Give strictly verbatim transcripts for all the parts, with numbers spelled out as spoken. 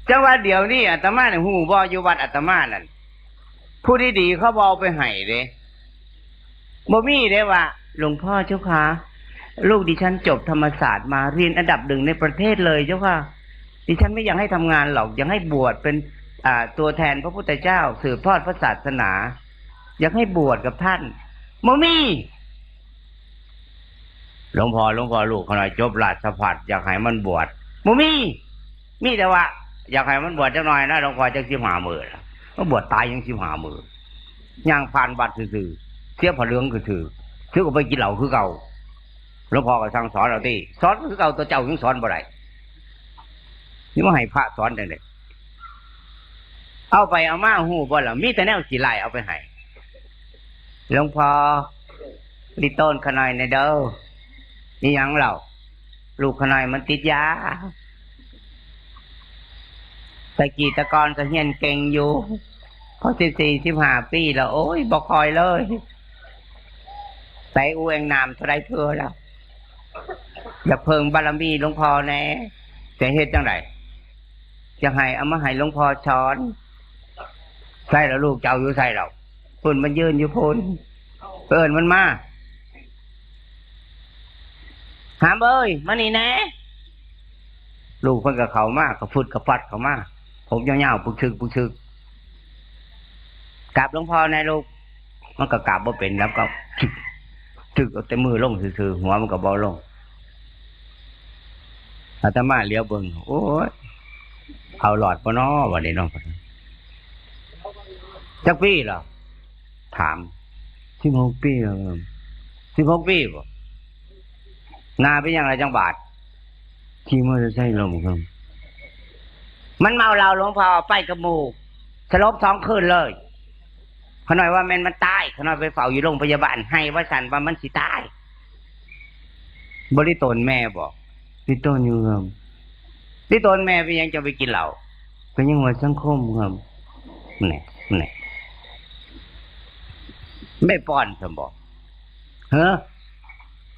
จังว่าเดี๋ยวนี้อาตมาเนี่ยฮู้บ่ อยู่วัดอาตมานั่น ผู้ดีๆเขาบ่เอาไปให้เด้ บ่มีเด้ว่า หลวงพ่อเจ้าคะ ลูกดิฉันจบธรรมศาสตร์มา เรียนอันดับหนึ่งในประเทศเลยเจ้าค่ะ ดิฉันไม่อยากให้ทำงานหรอก อยากให้บวชเป็น อ่า ตัวแทนพระพุทธเจ้า สืบทอดพระศาสนา อยากให้บวชกับท่าน บ่มี หลวงพ่อ หลวงพ่อ ลูกข้าน้อยจบราชภัฏ อยากให้มันบวช บ่มี มีแต่ว่า อยากให้มันบวชจักหน่อยนะ หลวงพ่อ จักสิบห้ามื้อละ มันบวชตายยังสิบห้ามื้อ ย่างผ่านวัดซื่อๆ เสียผ้าเหลืองซื่อๆ ถือออกไปกินเหล้าคือเก่า หลวงพ่อก็สั่งสอนเอาติ สอนคือเก่า ตัวเจ้ายังสอนบ่ได้ นี่มาให้พระสอนจังได๋ เอาไปเอามาฮู้บ่ล่ะ มีแต่แนวขี้ร้ายเอาไปให้ หลวงพ่อ ลิโตนข้าน้อยแหน่เด้อ อีหยังเล่า ลูกข้าน้อยมันติดยา แต่กี้แต่ก่อนก็เฮียนเก่งอยู่ พอสิบสี่ สิบห้าปีแล้ว โอ้ย บ่ค่อยเลย แต่อูแองน้ำเท่าใดเทื่อแล้ว อยากเพิ่งบารมีหลวงพ่อแหน่ จะเฮ็ดจังได๋ จะให้เอามาให้หลวงพ่อสอน ใส่แล้วลูกเจ้าอยู่ใส่แล้ว พุ่นมันยืนอยู่พุ่น เอิ้นมันมา หามเอ้ย มานี่แหน่ ลูกเพิ่นก็เข้ามา กระฟึดกระฟัดเข้ามา ผมยาวๆ ปึกชึกปึกชึก กราบหลวงพ่อแหน่ลูก มันก็กราบบ่เป็น แล้วก็ จึกเอาแต่มือลงซื่อๆ หัวมันก็บ่ลง อาตมาเหลียวเบิ่ง โอ้ย เอาหลอดบ่น้อ บัดนี้เนาะ จักปีเหรอ ถาม สิบหกปีแล้วครับ สิบหกปีบ่ หน้าเป็นหยังล่ะจังบาด ขี่มอเตอร์ไซค์ล้มครับ มันเมาเหล้า หลวงพ่อ ไปกับหมู่ สลบสองคืนเลย ข้าน้อยว่าแม่นมันตาย ข้าน้อยไปเฝ้าอยู่โรงพยาบาล ไห้ว่าซั่นว่ามันสิตาย บ่ลิโตนแม่บ่ ลิโตนอยู่ครับ ลิโตนแม่เป็นหยังจะไปกินเหล้า ก็ยังว่าสังคมครับ แหน่ แหน่ แม่ป้อนซั่นบ่ เฮ้อ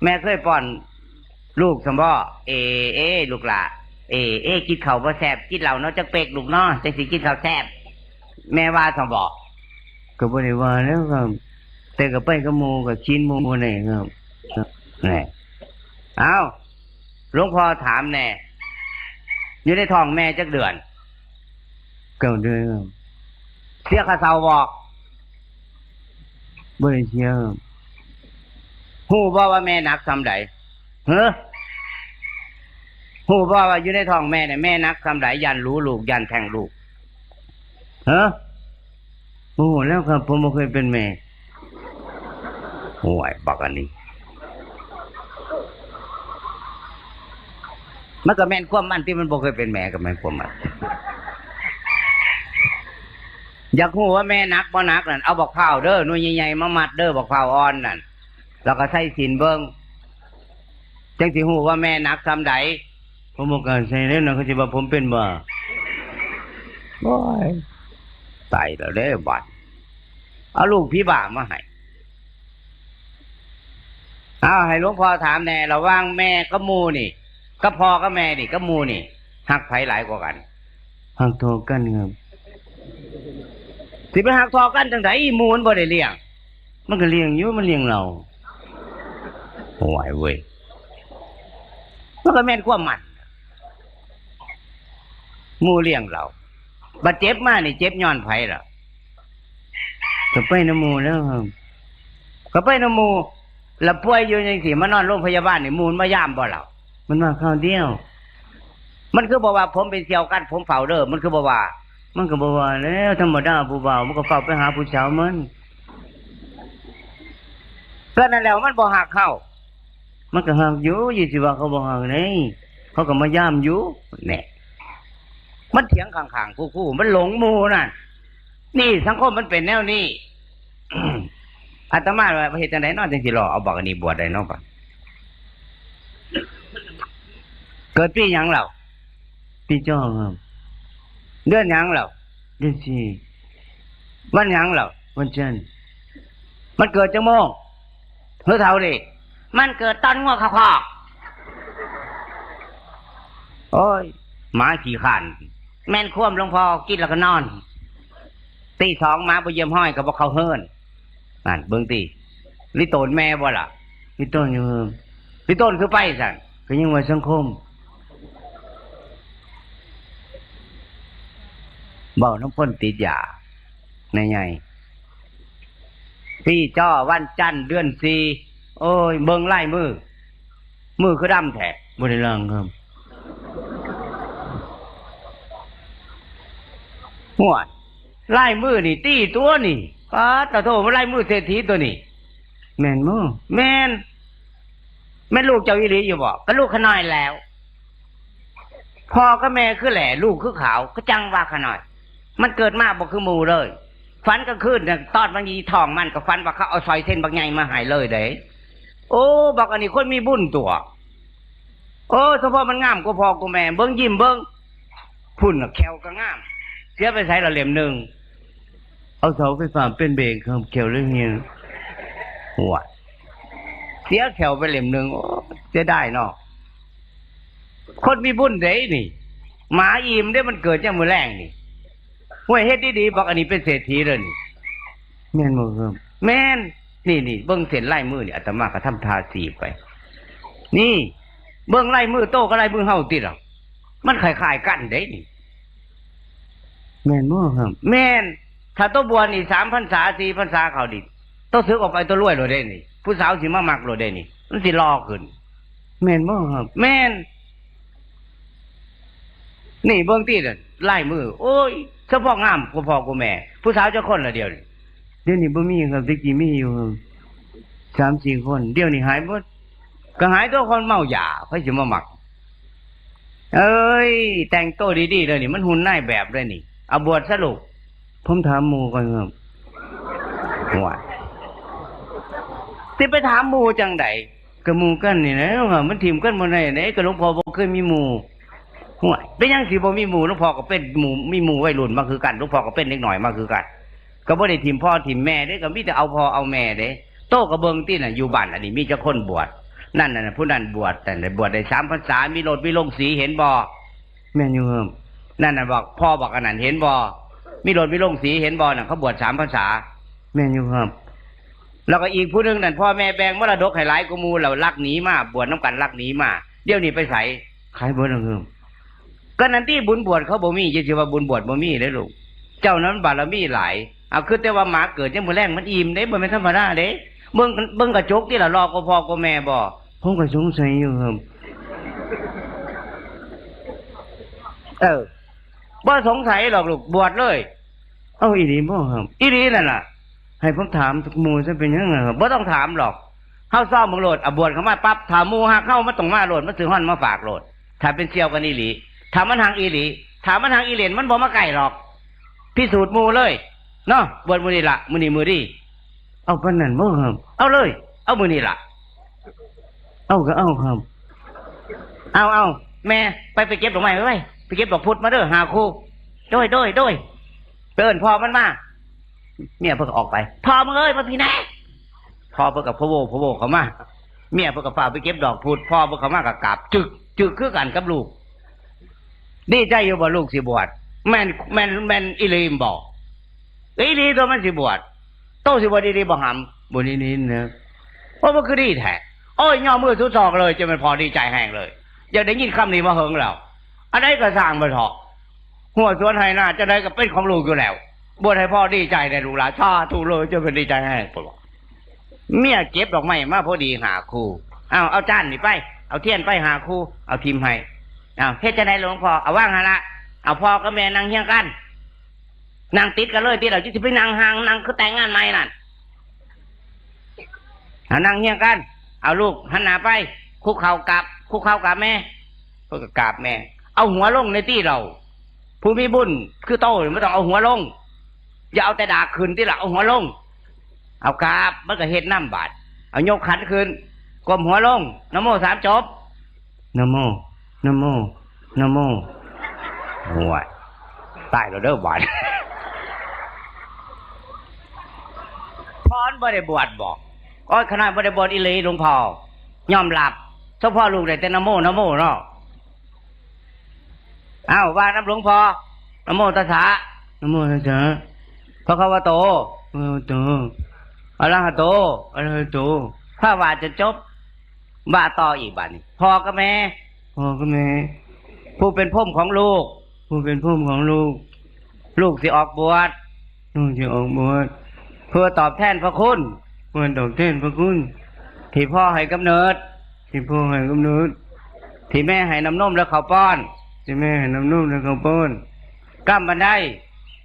แม่เคยป้อนลูกซั่นบ่ เอ เอ ลูกหล่า เอ เอ กินข้าวบ่แซ่บ กินเหล้าเนาะจักเป๊กลูกเนาะ จังสิกินข้าวแซ่บ แม่ว่าซั่นบ่ ก็บ่ได้ว่าแล้วครับ แต่ก็ไปกับหมู่ ก็กินหมู่นี่ครับ แหน่ เอ้า หลวงพ่อถามแหน่ อยู่ในท้องแม่จักเดือน เก้าเดือนครับ เสียค่าเช่าบ่ บ่ได้เสียครับ ฮู้บ่ว่าแม่หนักส่ำใด เฮ้อ ฮู้บ่ว่าอยู่ในท้องแม่เนี่ย แม่หนักส่ำใด ย้านหลูลูก ย้านแท้งลูก เฮ้อ โอ้ แล้วครับ ผมบ่เคยเป็นแม่ โอ้ย บักอันนี้ มันก็แม่นความมันที่มันบ่เคยเป็นแม่ ก็แม่นความมัน อยากฮู้ว่าแม่หนักบ่หนักนั่น เอาบักพร้าวเด้อ หน่วยใหญ่ๆ มามัดเด้อ บักพร้าวอ่อนนั่น แล้วก็ใส่ศีลเบิ่ง จังสิฮู้ว่าแม่หนักส่ำใด ผมบ่กล้าใส่แล้วนะ เขาสิว่าผมเป็นบ้า โอ้ย ตายแล้วเด้บัด เอาลูกผีบ้ามาให้ เอาให้หลวงพ่อถามแหน่ ระหว่างแม่กับหมู่นี่ กับพ่อกับแม่นี่ กับหมู่นี่ ฮักไผหลายกว่ากัน ฮักเท่ากันครับ สิไปฮักเท่ากันจังได๋ หมู่มันบ่ได้เลี้ยง มันก็เลี้ยงอยู่ มันเลี้ยงเรา โอ้ยเว้ย มันก็แม่นความมัน หมู่เลี้ยงเรา บัดเจ็บมานี่เจ็บย้อนไผล่ะ ก็ไปนำหมู่แล้วครับ ก็ไปนำหมู่ แล้วป่วยอยู่จังซี่ มานอนโรงพยาบาลนี่ หมู่มันมายามบ่ล่ะ มันมาคราวเดียว มันคือบ่ว่าผมเป็นเสี่ยวกัด ผมเฝ้าเด้อ มันคือบ่ว่า มันก็บ่ว่าแล้ว ธรรมดาผู้บ่าว มันก็เฝ้าไปหาผู้สาวมัน ก็นั่นแหละ มันบ่ฮักเฮา มันก็ฮักอยู่ อยู่สิว่าเขาบ่ฮักได๋ เขาก็มายามอยู่ แหน่ มันเถียงข้างๆ คู่ๆ มันหลงหมู่นั่น นี่สังคมมันเป็นแนวนี้ อาตมาว่าเฮ็ดจังได๋เนาะ จังสิหล่อเอาบักอันนี้บวชได้เนาะ เกิดปีหยังเล่า ปีจอครับ เดือนหยังเล่า เดือนสี่ วันหยังเล่า วันจันทร์ มันเกิดจักโมง เฮ้อ เฒ่านี่ มันเกิดตอนงัวเข้าคอก โอ้ย หมาขี้คร้าน แม่นความหลวงพ่อ กินแล้วก็นอน ตีสองมาบ่เยี่ยมห้อยก็บ่เข้าเฮือน นั่นเบิ่งติ ลิโตนแม่บ่ล่ะ ลิโตนอยู่ ลิโตนคือไปซั่น ก็ยังว่าสังคม เว้านำคนติดยา นายใหญ่ ปีจอวันจันทร์เดือนสี่ โอ้ย เบิ่งลายมือ มือคือดำแท้ บ่ได้ล้างครับ ฮวด ลายมือนี่ตี้ตัวนี่ ป๊าดตะโธ่ มันลายมือเศรษฐีตัวนี่ แม่นบ่ แม่น แม่นลูกเจ้าอีหลีอยู่บ่ ก็ลูกข้าน้อยแล้ว พ่อกับแม่คือแหล่ ลูกคือขาว ก็จั่งว่าข้าน้อย มันเกิดมาบ่คือหมู่เลย ฝันกลางคืนน่ะ ตอนมันอยู่ท้องมันก็ฝันว่าเขาเอาสร้อยเส้นบักใหญ่มาให้เลยเด้ โอ้ บักอันนี้คนมีบุญตัว โอ้ เฉพาะมันงามกว่าพ่อกว่าแม่ เบิ่งยิ้มเบิ่ง พุ้นน่ะแข้วก็งาม เสียไปไสละเล่มหนึ่ง เอาเสาไฟฟ้าเป็นเบรกครับ แข้วเลยเหี่ย หัว เสียแข้วไปเล่มหนึ่ง โอ้ เสียดายเนาะ คนมีบุญเด้นี่ หมาอิ่มเด้ มันเกิดยามมื้อแลงนี่ ห้วย เฮ็ดดีๆ บอกอันนี้เป็นเศรษฐีเลยนี่ แม่นบ่ครับ แม่น นี่ๆ เบิ่งเส้นลายมือนี่ อาตมาก็ทำทาสีไป นี่ เบิ่งลายมือโตกับลายมือเฮาติล่ะ มันคล้ายๆกันเด้นี่ แม่นบ่ครับ แม่น ถ้าโตบวชนี่ สามพรรษา สี่พรรษาเข้านี่ โตสึกออกไปโตรวยโลดเด้นี่ ผู้สาวสิมามักโลดเด้นี่ มันสิหล่อขึ้น แม่นบ่ครับ แม่น นี่เบิ่งติล่ะ ลายมือ โอ้ย เฉพาะงามกว่าพ่อกว่าแม่ ผู้สาวจักคนละเดี๋ยวนี้ เดี๋ยวนี้บ่มีครับ แต่กี้มีอยู่ครับ สามสี่คน เดี๋ยวนี้หายหมด ก็หายตัวคนเมายา ไผสิมามัก เอ้ย แต่งตัวดีๆ เด้อนี่ มันหุ่นนายแบบเด้อนี่ เอาบวชซะลูก ผมถามหมู่ก่อนครับ ว่า สิไปถามหมู่จั่งใด ก็หมู่กันนี่แหละว่า มันถิ่มกันบ่ได้เด้ ก็หลวงพ่อบ่เคยมีหมู่ ห่วย เป็นหยังสิบ่มีหมู่ หลวงพ่อก็เป็นหมู่ มีหมู่วัยรุ่นมาคือกัน หลวงพ่อก็เป็นเด็กน้อยมาคือกัน ก็บ่ได้ถิ่มพ่อถิ่มแม่เด้ ก็มีแต่เอาพ่อเอาแม่เด้ โตก็เบิ่งติน่ะ อยู่บ้านอันนี้มีจักคนบวช นั่นน่ะ ผู้นั้นบวช แต่บวชได้สามพรรษา มีโลดมีโลงสี เห็นบ่ แม่นอยู่ครับ นั่นน่ะบอก พ่อบอกอันนั้น เห็นบ่ มีโลดมีโลงสี เห็นบ่ นั่นเขาบวชสามพรรษา แม่นอยู่ครับ แล้วก็อีกผู้หนึ่งนั่น พ่อแม่แบ่งมรดกให้หลายกว่าหมู่ แล้วลักหนีมา บวชนำกันลักหนีมา เดี๋ยวนี้ไปไส ขายเบิดแล้วครับ ก็นั่นติ บุญบวชเขาบ่มี อย่าสิว่าบุญบวชบ่มีเด้อลูก เจ้านั้นบารมีหลาย เอา คือแต่ว่าหมาเกิดยามมื้อแลงมันอิ่มเด้ บ่แม่นธรรมดาเด้ เบิ่ง เบิ่งกระจกติล่ะ หล่อกว่าพ่อกว่าแม่บ่ ผมก็สงสัยอยู่ครับ เออ บ่สงสัยหรอกลูก บวชเลย เอ้า อีหลีบ่ครับ อีหลีนั่นล่ะ ให้ผมถามหมู่ซะเป็นหยังล่ะครับ บ่ต้องถามหรอก เฮาซ้อมเบิ่งโลด อ่ะ บวชเข้ามาปั๊บ ถ้าหมู่ฮักเฮา มันต้องมาโลด มันซื้อฮ้อนมาฝากโลด ถ้าเป็นเสี่ยวกันอีหลี ถ้ามันฮักอีหลี ถ้ามันฮักอีเหลน มันบ่มาใกล้หรอก พิสูจน์หมู่เลย เนาะ บวชมื้อนี้ล่ะ มื้อนี้มื้อดี เอาปานนั้นบ่ครับ เอาเลย เอามื้อนี้ล่ะ เอาก็เอาครับ เอา เอา แม่ ไป ไปเก็บดอกไม้ไว้ไว้ ไปเก็บดอกพุดมาเด้อ ห้าคู่ โดย โดย โดย ไปเอิ้นพ่อมันมา เมียเพิ่นก็ออกไป พ่อมึงเอ้ย มาพี้แหน่ พ่อเพิ่นก็พะโว พะโวเข้ามา เมียเพิ่นก็ฟ้าวไปเก็บดอกพุด พ่อเพิ่นเข้ามาก็กราบ จึก จึกคือกันกับลูก ดีใจอยู่บ่ลูกสิบวช แม่น แม่น แม่นอีหลีบ่ อีหลีตัวมันสิบวช โตสิบวชอีหลีบ่หำ บ่ได้ยินเนาะ โอ้ มันคือดีแท้ โอ้ย ย่อมือสุดศอกเลย จะเป็นพ่อดีใจแฮงเลย อยากได้ยินคำนี้มาเหิงแล้ว อันใดก็สร้างไปเถาะ หัวสวนไฮ่นาจั่งใดก็เป็นของลูกอยู่แล้ว บวชให้พ่อดีใจแด่ลูกหลาน สาธุเลย จะเป็นดีใจแฮง เพิ่นว่า เมียเก็บดอกไม้มาพอดีห้าคู่ เอา เอาจานนี่ไป เอาเทียนไปห้าคู่ เอาถิ่มให้ เอา เฮ็ดจั่งใดหลวงพ่อ เอาวางหั่นละ เอาพ่อกับแม่นั่งเฮียงกัน นั่งติดกันเลย ติดแล้วจะสิไปนั่งห่าง นั่งคือแต่งงานใหม่นั่น เอานั่งเฮียงกัน เอาลูกหันหน้าไป คุกเข่ากราบ คุกเข่ากราบแม่ เพิ่นก็กราบแม่ เอาหัวลงในตี้เรา ผู้มีบุญคือโตนี่มันต้องเอาหัวลง อย่าเอาแต่ดากขึ้นติล่ะ เอาหัวลง เอากราบ มันก็เฮ็ดนำบาด เอายกขันขึ้น ก้มหัวลง นะโมสามจบ นะโม นะโม นะโม โอ้ย ตายแล้วเด้อบาด พ่อมันบ่ได้บวชบ่ โอ้ย ขนาดบ่ได้บวชอีหลีหลวงพ่อ ยอมรับ เฉพาะลูกได้แต่นะโม นะโมเนาะ อ้าว ว่านำหลวงพ่อ นะโมตัสสะ นะโมตัสสะ ภะคะวะโต ภะคะวะโต อะระหะโต อะระหะโต ถ้าว่าจะจบ ว่าต่ออีกบาดนี้ พ่อกับแม่ พ่อกับแม่ ผู้เป็นพรหมของลูก ผู้เป็นพรหมของลูก ลูกสิออกบวช ลูกสิออกบวช เพื่อตอบแทนพระคุณ เพื่อตอบแทนพระคุณ ที่พ่อให้กำเนิด ที่พ่อให้กำเนิด ที่แม่ให้น้ำนมและข้าวป้อน ที่แม่ให้น้ำนมและข้าวป้อน กำบันได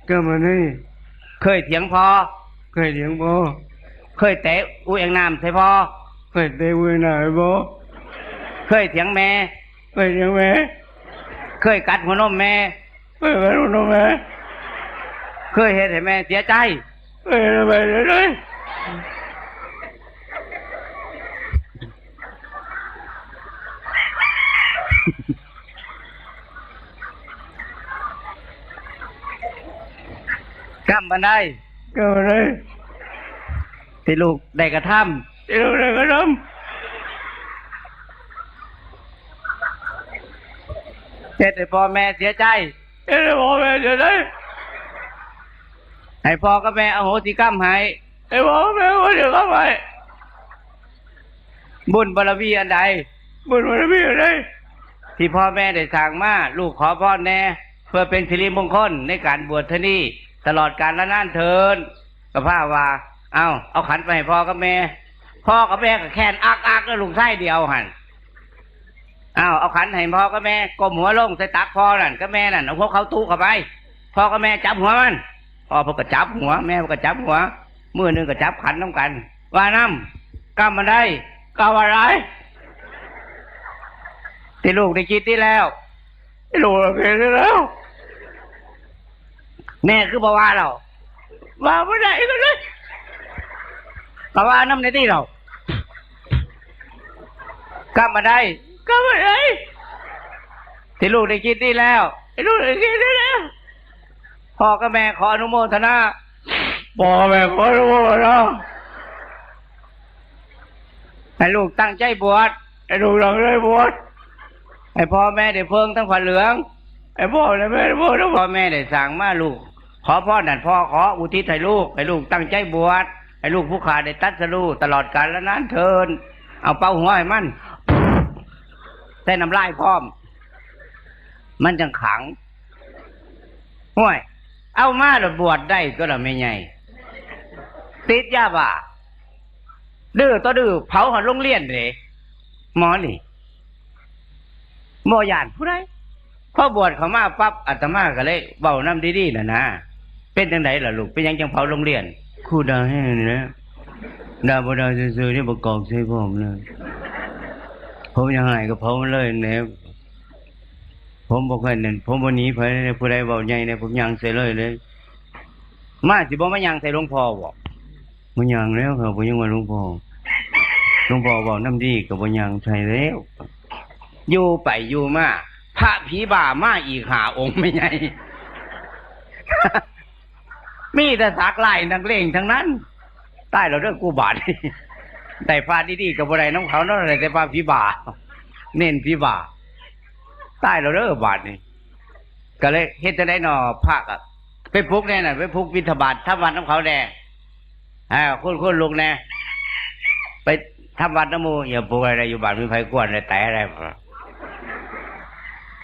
กำบันได เคยเถียงพ่อ เคยเถียงพ่อ เคยเตะอุยแองน้ำใส่พ่อ เคยเตะอุยแองน้ำใส่พ่อ เคยเถียงแม่ เคยเถียงแม่ เคยกัดหัวนมแม่ เคยกัดหัวนมแม่ เคยเฮ็ดให้แม่เสียใจ เคยเฮ็ดให้แม่เสียใจ กำบันได กำบันได ที่ลูกได้กระทำ ที่ลูกได้กระทำ เฮ็ดให้พ่อแม่เสียใจ เฮ็ดให้พ่อแม่เสียใจ ให้พ่อกับแม่อโหสิกรรมให้ ให้พ่อกับแม่อโหสิกรรมให้ บุญบารมีอันใด บุญบารมีอันใด ที่พ่อแม่ได้สร้างมา ลูกขอพรแน่ เพื่อเป็นสิริมงคลในการบวชเทื่อนี้ ตลอดกาลนานเทอญ ก็พาว่า เอา เอาขันไปให้พ่อกับแม่ พ่อกับแม่ก็แค้นอักอักแล้วลูกชายเดียวหั่น เอา เอาขันให้พ่อกับแม่ ก้มหัวลงใส่ตักพ่อนั่นกับแม่นั่น เอาหัวเขาตุ๊เข้าไป พ่อกับแม่จับหัวมัน พ่อเพิ่นก็จับหัว แม่เพิ่นก็จับหัว มือหนึ่งก็จับขันนำกัน ว่านำ กำบันได กำบันได ที่ลูกได้คิดที่แล้ว ที่ลูกได้คิดที่แล้ว แม่คือบ่ว่าเรา ว่าบ่ได้ก็เลย ก็ว่านำในที่เรา กำบันได กำบันได ที่ลูกได้คิดที่แล้ว ที่ลูกได้คิดที่แล้ว พ่อกับแม่ขออนุโมทนา พ่อแม่ขออนุโมทนา ให้ลูกตั้งใจบวช ให้ลูกตั้งใจบวช ให้พ่อแม่ได้เพิ่งทั้งผ้าเหลือง ให้พ่อและแม่ได้เพิ่งทั้ง พ่อแม่ได้สร้างมาลูก ขอพรนั่นพ่อขออุทิศให้ลูก ให้ลูกตั้งใจบวช ให้ลูกผู้ขาได้ตรัสรู้ตลอดกาลนานเทอญ เอาเป่าหัวให้มัน ใส่น้ำลายพร้อม มันจังขัง ห้วย เอามาแล้วบวชได้ก็ละแม่ใหญ่ ติดยาบ้า ดื้อต่อดื้อ เผาหอดโรงเรียนเด้ หมอนี่ บ่ย้านผู้ใด พอบวชเข้ามาปั๊บ อาตมาก็เลยเว้านำดีๆ น่ะนะ เป็นจังไดล่ะลูก เป็นหยังจังเผาโรงเรียน ครูด่าแฮงนี่แหละ ด่าบ่ด่าซื่อๆ นี่บ่กอกใส่ผมนะ ผมอยากให้ก็เผามันเลยแหน่ ผมบ่ค่อยนั่น ผมบ่หนีไผเลย ผู้ใดเว้าใหญ่เนี่ย ผมย่างใส่เลยเลย มาสิบ่มาย่างใส่หลวงพ่อบ่ บ่ย่างแล้วครับ ผมยังว่าหลวงพ่อ หลวงพ่อเว้านำดีก็บ่ย่างใส่แล้ว อยู่ไปอยู่มา พระผีบ้ามาอีกห้าองค์แม่ใหญ่ มีแต่สักลายนักเลงทั้งนั้น ตายแล้วเด้อกูบาด ได้พระดีๆก็บ่ได้นำเขาเนาะ ได้แต่พระผีบ้า เน้นผีบ้า ตายแล้วเด้อบาดนี่ ก็เลยเฮ็ดจั่งใดน้อ พระก็ไปปลุกแน่น่ะ ไปปลุกบิณฑบาตทำวัตรนำเขาแน่ อ่า คนๆ ลุกแน่ ไปทำวัตรนำหมู่ อย่าปลุกอะไร อยู่บ้านมีไผกวนเลย แตะอะไร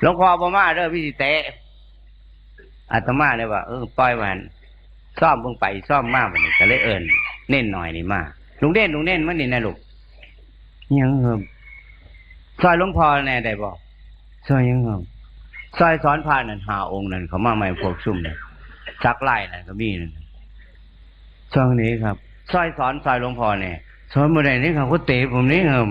หลวงพ่อบ่มาเด้อ มีสิแตะ อาตมาเลยว่า เออ ปล่อยมัน ซ่อมเบิ่งไปซ่อมมา บัดนี้ก็เลยเอิ้นเณรน้อยนี่มา ลุงเณร ลุงเณร มานี่นะลูก หยังครับ ซอยหลวงพ่อแน่ได้บ่ ซอยหยังครับ ซอยสอนพระนั่นห้าองค์นั่น เขามาใหม่พวกซุ่มนั่น สักลายนั่นก็มีนั่น ซอยนี้ครับ ซอยสอน ซอยหลวงพ่อแน่ สอนบ่ได้นี่ครับ เขาเตะผมนี่ครับ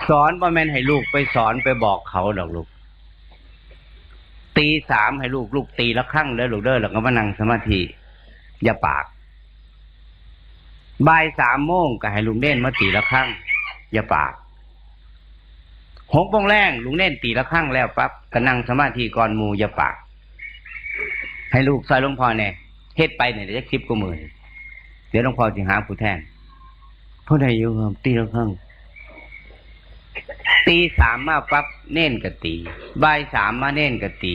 สอนบ่แม่นให้ลูกไปสอนไปบอกเขาดอกลูก ตีสามให้ลูก ลูกตีระฆังเด้อลูกเด้อ แล้วก็มานั่งสมาธิ อย่าปาก บ่ายสามโมงก็ให้ลูกเณรมาตีระฆัง อย่าปาก หกโมงแลงลูกเณรตีระฆังแล้วปั๊บ ก็นั่งสมาธิก่อนหมู่ อย่าปาก ให้ลูกซอยหลวงพ่อแน่ เฮ็ดไปเนี่ยได้จักสิบกว่ามื้อ เดี๋ยวหลวงพ่อสิหาผู้แทน พอได้อยู่ครับ ตีระฆัง ตี ตีสามมาปั๊บเณรก็ตี บ่ายสามมาเณรก็ตี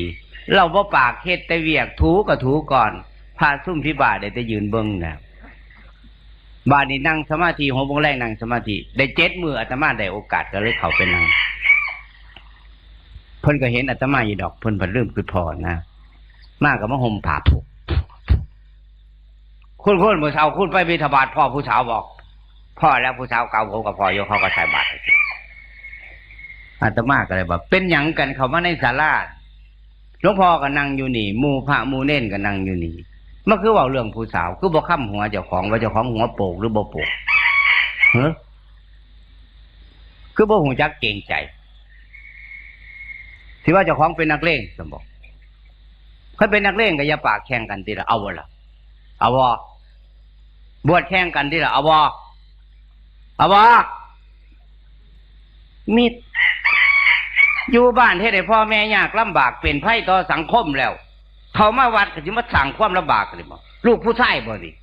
เราบ่ปากเฮ็ดแต่เวียก ถูก็ถูก่อน พระซุมพิบาทได้แต่ยืนเบิ่งนะ บาดนี้นั่งสมาธิ หกโมงแลงนั่งสมาธิ ได้เจ็ดมื้อ อาตมาได้โอกาสก็เลยเข้าไปนั่ง เพิ่นก็เห็นอาตมาอยู่ดอก เพิ่นพัดลืมคือพอนะ มาก็มาห่มผ้าผูก คุณ คุณ มื้อเช้าคุณไปบิณฑบาต พ่อผู้สาวบอก พ่อแล้วผู้สาวเก่าผมก็พ่ออยู่ เขาก็ใส่บาตรให้กิน อาตมาก็เลยว่า เป็นหยังกันเข้ามาในศาลา หลวงพ่อก็นั่งอยู่นี่ หมู่พระหมู่เณรก็นั่งอยู่นี่ มันคือเว้าเรื่องผู้สาว คือบ่ค้ำหัวเจ้าของ ว่าเจ้าของหัวโปกหรือบ่โปก เฮ้อ คือบ่ฮู้จักเกรงใจ สิว่าเจ้าของเป็นนักเลงซั่นบ่ คันเป็นนักเลงก็อย่าปากแข่งกันติล่ะ เอาบ่ล่ะ เอาบ่ บวชแข่งกันติล่ะ เอาบ่ เอาบ่ มิด อยู่บ้านเฮ็ดให้พ่อแม่ยากลำบาก เป็นภัยต่อสังคมแล้ว เข้ามาวัดก็สิมาสร้างความลำบากเลยบ่ ลูกผู้ชายบ่นี่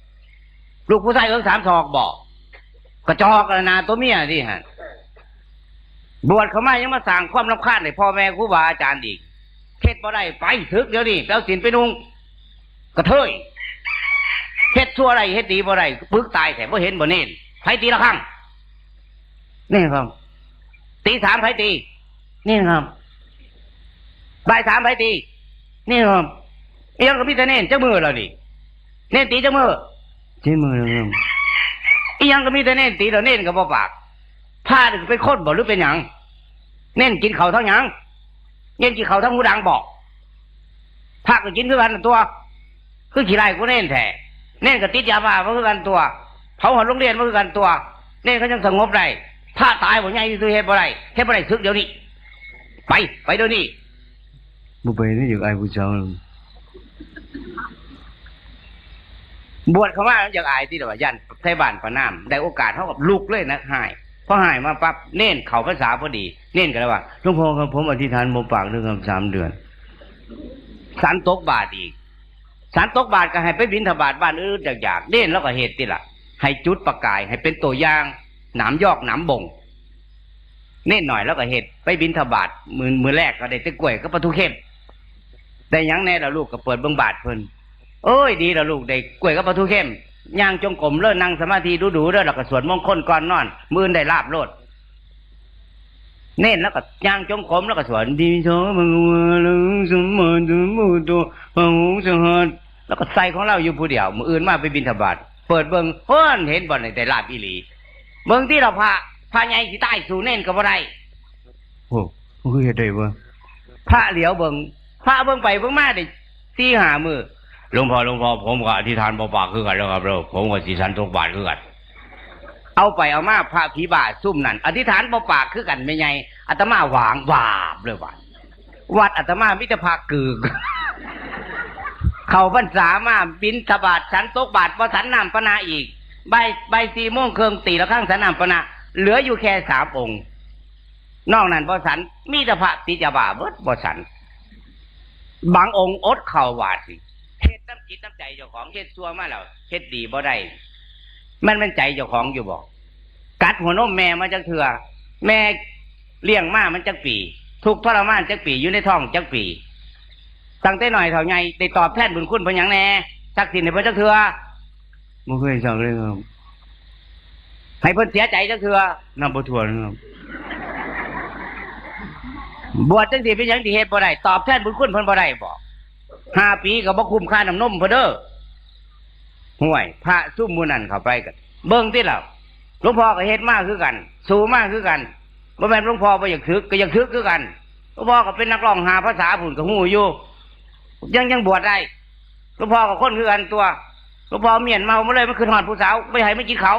ลูกผู้ชายเอิ้งสามศอกบ่ กระจอกแล้วนะ ตัวเมียนี่หั่น บวชเข้ามายังมาสร้างความรำคาญให้พ่อแม่ครูบาอาจารย์อีก เฮ็ดบ่ได้ ไปสึกเดี๋ยวนี้ ไปเอาศีลไปนุ่ง กระเทย เฮ็ดชั่วได้ เฮ็ดดีบ่ได้ ปึกตายแท้ บ่เห็นบ่เณร ไผตีระฆัง นี่ครับ ตีสามไผตี นี่ครับ บ่ายสามไผตี นี่ครับ อีหยังก็มีแต่เณร จักมื้อแล้วนี่ เณรตีจักมื้อ เจ็ดมื้อแล้วครับ อีหยังก็มีแต่เณรตีแล้ว เณรก็บ่ปาก พระนี่เป็นคนบ่หรือเป็นหยัง เณรกินข้าวทั้งหยัง เณรกินข้าวทั้งหูดังบ่ พระก็กินคือกันตัว คือขี้ไล่กูเณรแท้ เณรก็ติดยาบ้ามาคือกันตัว เผาหัวโรงเรียนมาคือกันตัว เณรเขายังสงบได้ พระตายบ่ใหญ่ที่สุดเฮ็ดบ่ได้ เฮ็ดบ่ได้ สึกเดี๋ยวนี้ ไป ไปเดี๋ยวนี้ บ่ไปนี่อยากอายผู้สาว บวชเข้ามาอยากอายที่เดียวว่า ย่านไทบ้านประนาม ได้โอกาสเขาก็ลุกเลยนะ หาย พอหายมาปั๊บ เณรเข้าพรรษาพอดี เณรก็เลยว่า หลวงพ่อครับ ผมอธิษฐานบ่ปากเด้อครับ สามเดือน ฉันตกบาตรอีก ฉันตกบาตรก็ให้ไปบิณฑบาตบ้านอื่นอยากๆ เณรแล้วก็เฮ็ดติล่ะ ให้จุดประกาย ให้เป็นตัวอย่าง หนามยอกหนามบ่ง เณรน้อยแล้วก็เฮ็ด ไปบิณฑบาต มื้อ มื้อแรกก็ได้แต่กล้วยกับปลาทูเค็ม ได้หยังแน่ล่ะลูก ก็เปิดเบิ่งบาตรเพิ่น โอ้ย ดีล่ะลูก ได้กล้วยกับปลาทูเค็ม ย่างจงกรมเด้อ นั่งสมาธิดูๆเด้อ แล้วก็สวดมงคลก่อนนอน มื้ออื่นได้ลาภโลด เณรแล้วก็ย่างจงกรม แล้วก็สวด อิติปิโส ภะคะวะ อะระหัง สัมมาสัมพุทโธ พระองค์สหัส แล้วก็ใส่ของเราอยู่ผู้เดียว มื้ออื่นมาไปบิณฑบาต เปิดเบิ่ง เพิ่นเห็นบ่ ได้ลาภอีหลี เบิ่งติล่ะพระ พระใหญ่สิตายสู้เณรก็บ่ได้ โอ้ มันคือเฮ็ดได้บ่ พระเหลียวเบิ่ง พระเบิ่งไปเบิ่งมาได้สี่ห้ามื้อ หลวงพ่อ หลวงพ่อ ผมก็อธิษฐานบ่ปากคือกันแล้วครับเด้อ ผมก็สิฉันตกบาตรคือกัน เอาไปเอามาพระผีบ้าซุมนั่น อธิษฐานบ่ปากคือกันแม่ใหญ่ อาตมาหวางวาบเลยว่า วัดอาตมามีแต่พระกึก เข้าพรรษามาบิณฑบาต ฉันตกบาตร บ่ฉันน้ำปานะอีก บ่าย บ่ายสี่โมงครึ่งตีระฆังฉันน้ำปานะ เหลืออยู่แค่สามองค์ นอกนั้นบ่ฉัน มีแต่พระติดยาบ้าเบิด บ่ฉัน บางองค์อดข้าวบาดนี่ เฮ็ดน้ำจิตน้ำใจเจ้าของ เฮ็ดชั่วมาแล้ว เฮ็ดดีบ่ได้ มันแม่นใจเจ้าของอยู่บ่ กัดหัวนมแม่มาจักเทื่อ แม่เลี้ยงมามันจักปี ทุกข์ทรมานจักปี อยู่ในท้องจักปี ตั้งแต่น้อยเท่าใหญ่ ได้ตอบแทนบุญคุณเพิ่นหยังแน่ สักสินให้เพิ่นจักเทื่อ บ่เคยสักเลยครับ ให้เพิ่นเสียใจจักเทื่อ นับบ่ถ้วนครับ บวชจังซี่เป็นหยังสิเฮ็ดบ่ได้ ตอบแทนบุญคุณเพิ่นบ่ได้บ่ ห้าปีก็บ่คุ้มค่าน้ำนมเพิ่นเด้อ ห่วย พระซุมหมู่นั้นเข้าไปก็เบิ่งติล่ะ หลวงพ่อก็เฮ็ดมาคือกัน สู้มาคือกัน บ่แม่นหลวงพ่อบ่อยากสึก ก็อยากสึกคือกัน หลวงพ่อก็เป็นนักร้องห้าภาษาพู้นก็ฮู้อยู่ ยัง ยังบวชได้ หลวงพ่อก็คนคือกันตัว หลวงพ่อเมียนเมามาเลย มันขึ้นฮอดผู้สาว บ่ให้มันกินข้าว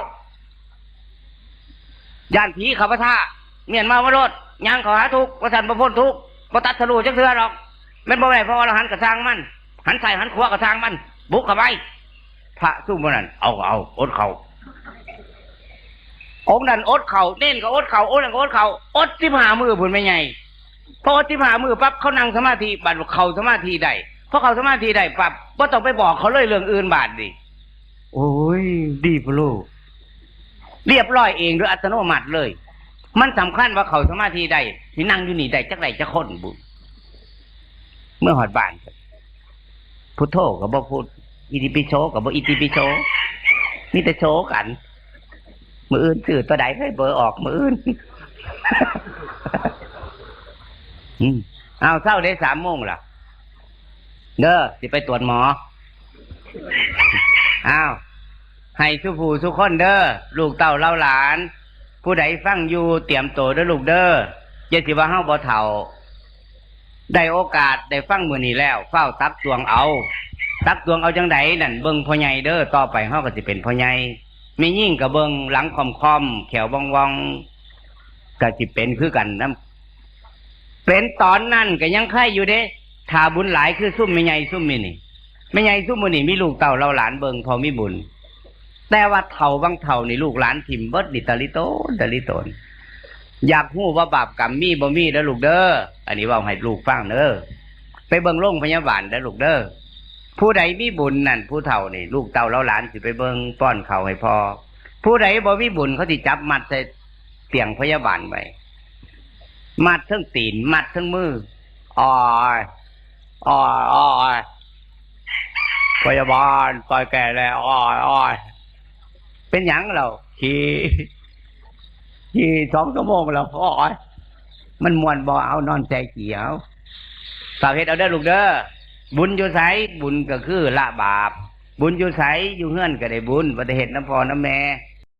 ย่านผีเข้าปะทะ เมียนเมามาโลด ย่างเข้าหาทุกข์ ว่าซั่นบ่พ้นทุกข์ บ่ตัดสรู้จักเทื่อดอก แม่นบ่แม่นพระอรหันต์ก็ซ่างมัน หันซ้ายหันขวาก็ซ่างมัน บุกเข้าไป พระซุมหมู่นั้น เอาก็เอา อดข้าว องค์นั้นอดข้าว เณรก็อดข้าว องค์นั้นก็อดข้าว อดสิบห้ามื้อพู้นแม่ใหญ่ พออดสิบห้ามื้อปั๊บ เขานั่งสมาธิ บัดเข้าสมาธิได้ พอเข้าสมาธิได้ปั๊บ บ่ต้องไปบอกเขาเลยเรื่องอื่นบาดนี้ โอ้ย ดีพะโล เรียบร้อยเองโดยอัตโนมัติเลย มันสำคัญว่าเข้าสมาธิได้ สินั่งอยู่นี่ได้จักใดจักคนบุ เมื่อฮอดบ้าน พุทโธก็บ่พุท อิติปิโสก็บ่อิติปิโส มีแต่โสกัน มื้ออื่นซื้อตัวใดให้เบอร์ออกมื้ออื่น อืม เอาเช้าได้สามโมงล่ะ เด้อ สิไปตรวจหมอ อ้าว ให้สุผู้สุคนเด้อ ลูกเต้าเหล่าหลาน ผู้ใดฟังอยู่เตรียมตัวเด้อลูกเด้อ อย่าสิว่าเฮาบ่เฒ่า ได้โอกาสได้ฟังมื้อนี้แล้ว ฟ้าวตักตวงเอา ตักตวงเอาจังใดนั่น เบิ่งพ่อใหญ่เด้อ ต่อไปเฮาก็สิเป็นพ่อใหญ่ แม่ยิ่งก็เบิ่งหลังค่อมๆ แขวว่องๆ ก็สิเป็นคือกันนำ เป็นตอนนั้นก็ยังไคอยู่เด้ ถ้าบุญหลายคือซุมแม่ใหญ่ซุมนี่นี่ แม่ใหญ่ซุมมื้อนี้มีลูกเต้าเหล่าหลานเบิ่งพอมีบุญ แต่ว่าเฒ่าบางเฒ่านี่ลูกหลานถิ่มเบิดนี่ตะลิโตนตะลิโตน อยากฮู้ว่าบาปกรรมมีบ่มีเด้อลูกเด้อ อันนี้เว้าให้ลูกฟังเด้อ ไปเบิ่งโรงพยาบาลเด้อลูกเด้อ ผู้ใดมีบุญนั่น ผู้เฒ่านี่ ลูกเต้าเหล่าหลานสิไปเบิ่งป้อนข้าวให้พ่อ ผู้ใดบ่มีบุญเขาสิจับมัดใส่เตียงพยาบาลไว้ มัดทั้งตีน มัดทั้งมือ อ้อย อ้อย อ้อย พยาบาล ปล่อยแกแล้ว อ้อย อ้อย เป็นหยังเรา ขี่ ขี่สองชั่วโมงแล้ว อ้อย มันม่วนบ่ เอานอนใจเกี่ยว ฝากเฮ็ดเอาเด้อลูกเด้อ บุญอยู่ไส บุญก็คือละบาป บุญอยู่ไส อยู่เฮือนก็ได้บุญ บ่ได้เฮ็ดนำพ่อนำแม่